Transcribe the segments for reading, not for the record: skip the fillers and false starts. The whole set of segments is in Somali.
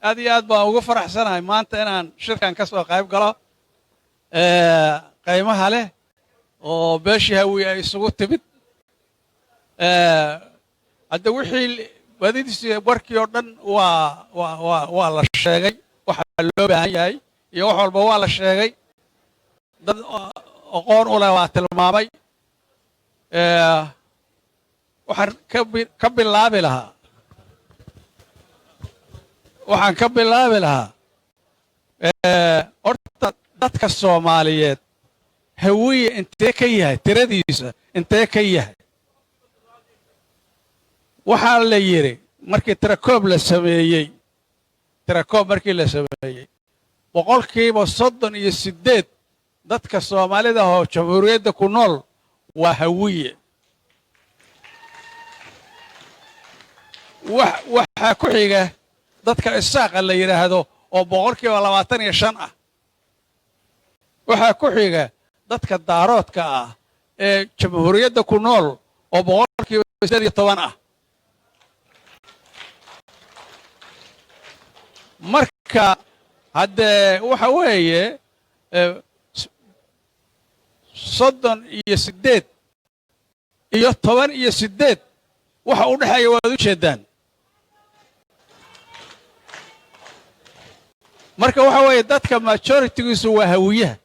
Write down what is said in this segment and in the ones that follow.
Aad iyo aad baan ugu faraxsanahay maanta inaan shirkan ka soo qayb galo qaymaha leh oo beeshii Hawiye ay isugu timid. Hadda wixii badidiisi warkii oo dhan waa la sheegay. Waxa loo baahan yahay iyo wax walba waa la sheegay. Dad aqoon u leh waa tilmaamay. Waxaan ka bilaabi lahaa, waxaan ka bilaabi lahaa horta dadka Soomaaliyeed Hawiye intee ka yahay? Tiradiisa intee ka yahay? Waxaa la yidhi markii tirakoob la sameeyey, tirakoob markii la sameeyey, 38% dadka Soomaalida oo jamhuuriyadda ku nool waa Hawiye. Waxaa ku xiga dadka Isaaqa la yidhaahdo oo 25% ah. Waxaa ku xiga dadka Daaroodka ah ee jamhuuriyadda ku nool oo 18% ah. Marka haddee waxa weeye 38 iyo 18 waxa u dhexeeya waad u jeeddaan. Marka waxa weeye dadka majority-giisu waa Hawiyaha.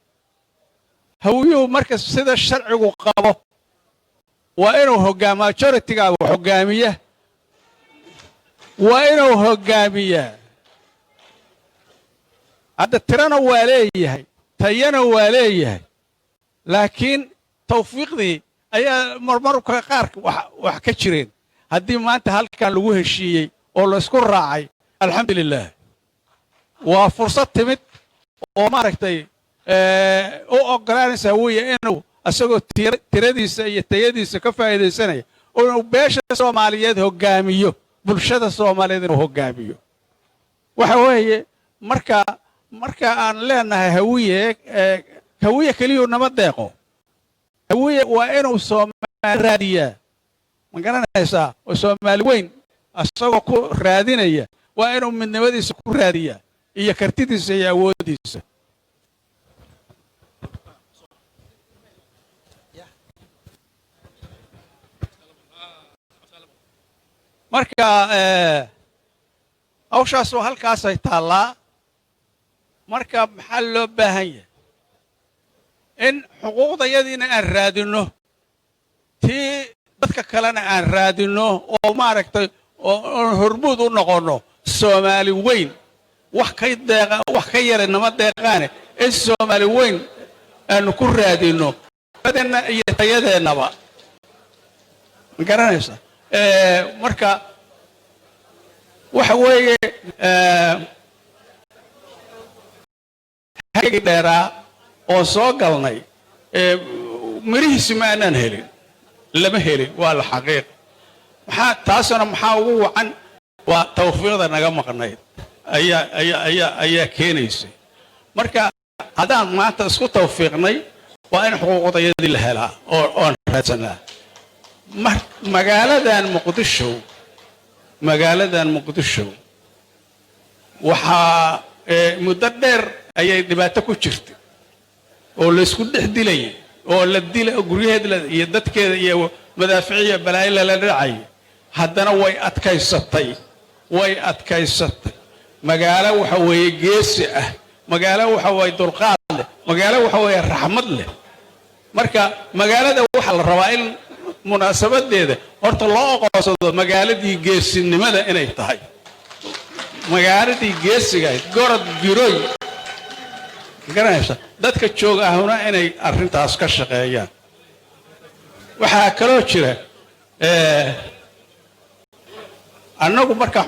Hawiyuhu marka sida sharcigu qabo waa inuu hoggaa majority-ga hoggaamiya, waa inuu hoggaamiyaa. Hadda tirana waa leeyahay, tayana waa leeyahay, laakiin tawfiiqdii ayaa marmarka qaar wax ka jireen. Haddii maanta halkan lagu heshiiyey oo laysku raacay, alxamdulilah, waa fursad timid oo maaragtay u oggolaanaysa Hawiye inuu isagoo tiradiisa iyo tayadiisa ka faa'iidaysanaya inuu beesha Soomaaliyeed hoggaamiyo, bulshada Soomaaliyeed inuu hoggaamiyo. Waxa weeye marka aan leenahay Hawiye, Hawiye keliyuu nama deeqo. Hawiye waa inuu Soomaali raadiyaa, ma garanaysaa? Oo Soomaali weyn isagoo ku raadinaya waa inuu midnimadiisa ku raadiyaa iyo kartidiisa iyo awooddiisa. Marka hawshaasoo halkaasay taallaa. Marka maxaa loo baahan yahay? In xuquuqdayadiina aan raadinno, tii dadka kalena aan raadinno, oo maaragtay oon hormuud u noqonno Soomaali weyn. Wax ka deeqa, wax ka yara nama deeqaane, in Soomaali weyn aanu ku raadinno adeenna iyo tayadeennaba, ma garanaysa? Marka waxa weeye hagii dheeraa oo soo galnay mirihiisi ma aanaan helin, lama helin, waa la xaqiiq. Maxaa taasna maxaa ugu wacan? Waa tawfiiqda naga maqnayd ayaa keenaysay. Marka haddaan maanta isku tawfiiqnay, waa in xuquuqdayadii la helaa oo oon raadsanaa. Magaaladan Muqdisho, magaaladan Muqdisho waxaa muddo dheer ayay dhibaato ku jirtay oo laysku dhex dilayay oo la dila guryaheeda iyo dadkeeda iyo madaaficiya balaayo lala dhacay. Haddana way adkaysatay, way adkaysatay. Magaalo waxa weeye geesi ah, magaalo waxa weeye dulqaad leh, magaalo waxa weeye raxmad leh. Marka magaalada waxaa la rabaa in munaasabadeeda horta loo aqoonsado magaaladii geesinimada inay tahay, magaaladii geesiga ahayd, gorod giroy, garanaysa? Dadka jooga ahuna inay arrintaas ka shaqeeyaan. Waxaa kaloo jira annagu markaan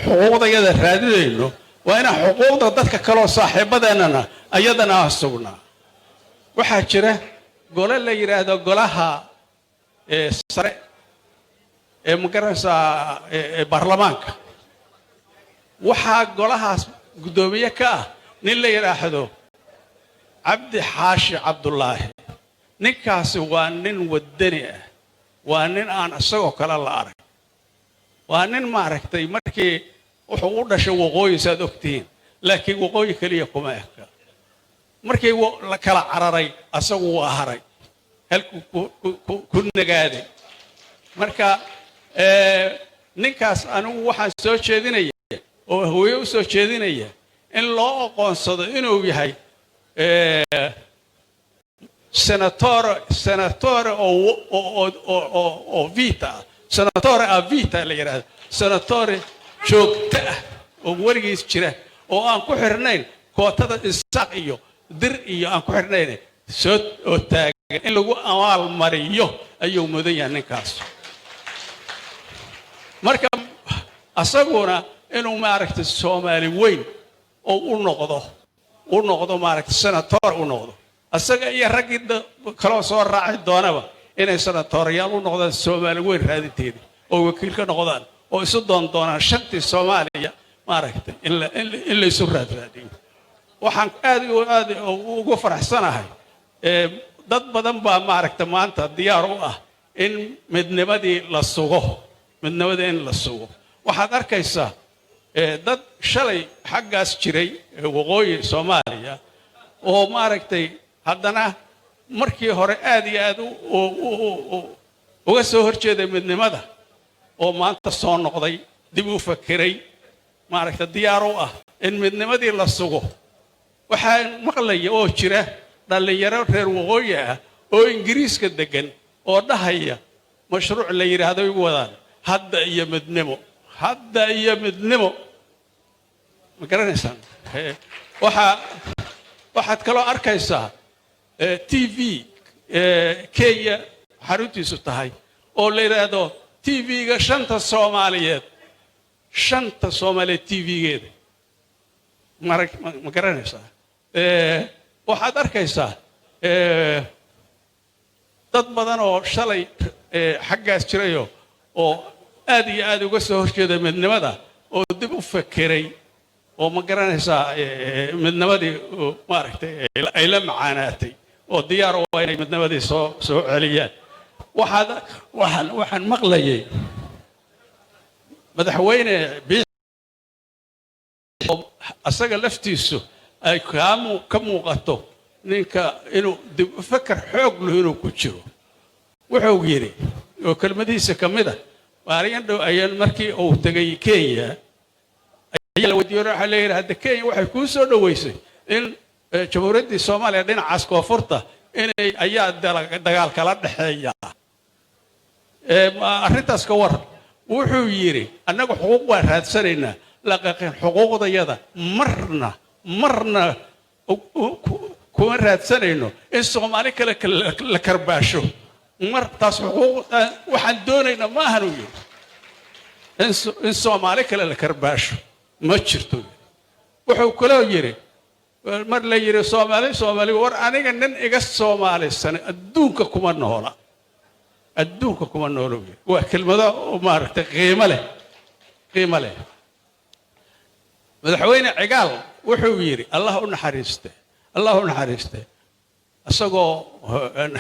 xuquuqdayada raadinayno waa inaan xuquuqda dadka kaloo saaxiibadeennana ayadana aan sugnaa. Waxaa jira gole la yidhaahdo golaha sare ee, ma garanaysaa, ee baarlamaanka. Waxaa golahaas guddoomiye ka ah nin la yidhaahdo Cabdi Xaashi Cabdulaahi. Ninkaasi waa nin waddani ah, waa nin aan isagoo kale la arag. Waa nin, maaragtay, markii wuxuu u dhashay waqooyi, saad ogtihiin, laakiin waqooyi keliya kuma eka. Markii la kala cararay, asagu waa haray, halkuu ku nagaaday. Marka ninkaas anigu waxaan soo jeedinaya oo hooye u soo jeedinaya in loo aqoonsado inuu yahay senatore oo vita ah, senatore a vita la yidhaahdo, senatore joogto ah oo weligiis jira oo aan ku xirnayn kootada Isaaq iyo Dir iyo aan ku xirnayn, soo oo taagan in lagu amaal mariyo ayuu mudan yahay ninkaas. Marka asaguna inuu, maaragtay, Soomaali weyn oo u noqdo, maaragtay, senator u noqdo, asaga iyo raggii kaloo soo raaci doonaba inay senatorayaal u noqdaan Soomaali weyn raadinteedii oo wakiil ka noqdaan oo isu doon doonaan shantii Soomaaliya, maaragtay, in laysu raadraadiyo. Waxaan aad iyo aad ugu faraxsanahay dad badan baa, maaragta, maanta diyaar u ah in midnimadii la sugo, midnimadii in la sugo. Waxaad arkaysaa dad shalay xaggaas jiray, waqooyi Soomaaliya, oo, maaragtay, haddana markii hore aad iyo aad uga soo horjeeday midnimada oo maanta soo noqday, dib u fakeray, maaragta, diyaar u ah in midnimadii la sugo. Waxaan maqlaya oo jira dhallinyaro reer waqooyi ah oo Ingiriiska deggan oo dhahaya mashruuc la yidhaahdo igu wadaan Hadda iyo Midnimo, Hadda iyo Midnimo. Ma garanaysaan? Waxaad kaloo arkaysaa TV Kenya xaruntiisu tahay oo la yidhaahdo TV-ga shanta Soomaaliyeed, shanta Soomaaliyeed TV-geeda. Ma garanaysaa? Waxaad arkaysaa dad badan oo shalay xaggaas jirayo oo aad iyo aad uga soo horjeeda midnimada oo dib u fekeray oo, ma garanaysaa, midnimadii, maaragtay, ay la macaanaatay oo diyaar u ah inay midnimadii soo celiyaan. Waxaan maqlayay Madaxweyne Biixi asaga laftiisu ay ka muuqato ninka inuu dib u feker xoog leh inuu ku jiro. Wuxuu yidhi oo kelmadihiisa ka mid a maalin dhow ayaan markii uu tegay Kenya ayaa la weydiiyey. Waxaa leeyahay, hadda Kenya waxay kuu soo dhoweysay in Jamhuuriyaddii Soomaaliya dhinacaas koonfurta inay ayaa dagaal kala dhexeeya, arrintaas ka waran. Wuxuu yidhi, annagu xuquuq waan raadsanaynaa, laakiin xuquuqdayada marna marna kuma raadsanayno in Soomaali kale la karbaasho. Mar taas xuquuq waxaan doonaynaa ma ahan, uu yidhi, in Soomaali kale la karbaasho ma jirto. Wuxuu kaloo yidhi mar la yidhi Soomaali, Soomaali, war aniga nin iga Soomaalisan adduunka kuma noola, adduunka kuma noolo yidhi. Waa kelmado, maaragtay, qiimo leh, qiimo leh. Madaxweyne Cigaal wuxuu yidhi, Allah u naxariiste, Allah u naxariiste, isagoo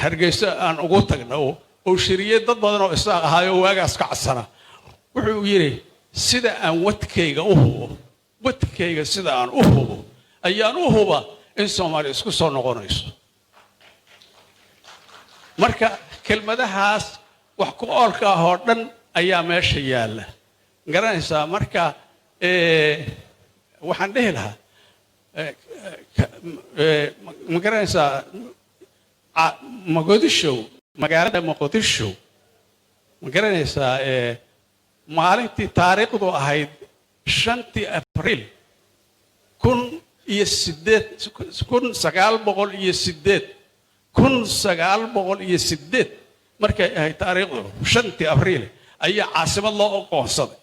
Hargeysa aan ugu tagna uu shiriyey dad badan oo Isaaq ahaayoo waagaas ka cadsana, wuxuu yidhi, sida aan wadkayga u hubo, wadkayga sida aan u hubo ayaan u huba in Soomaaliya isku soo noqonayso. Marka kelmadahaas wax ku oolka ah oo dhan ayaa meesha yaalla, garanaysaa. Marka waxaan dhihi lahaa, ma garanaysaa, Mogadishow, magaalada Muqdisho, ma garanaysaa, maalintii taariikhdu ahayd 5-tii Abriil 1908, 1908 markay ahayd taariikhdu 5-tii Abriil, ayaa caasimad loo aqoonsaday.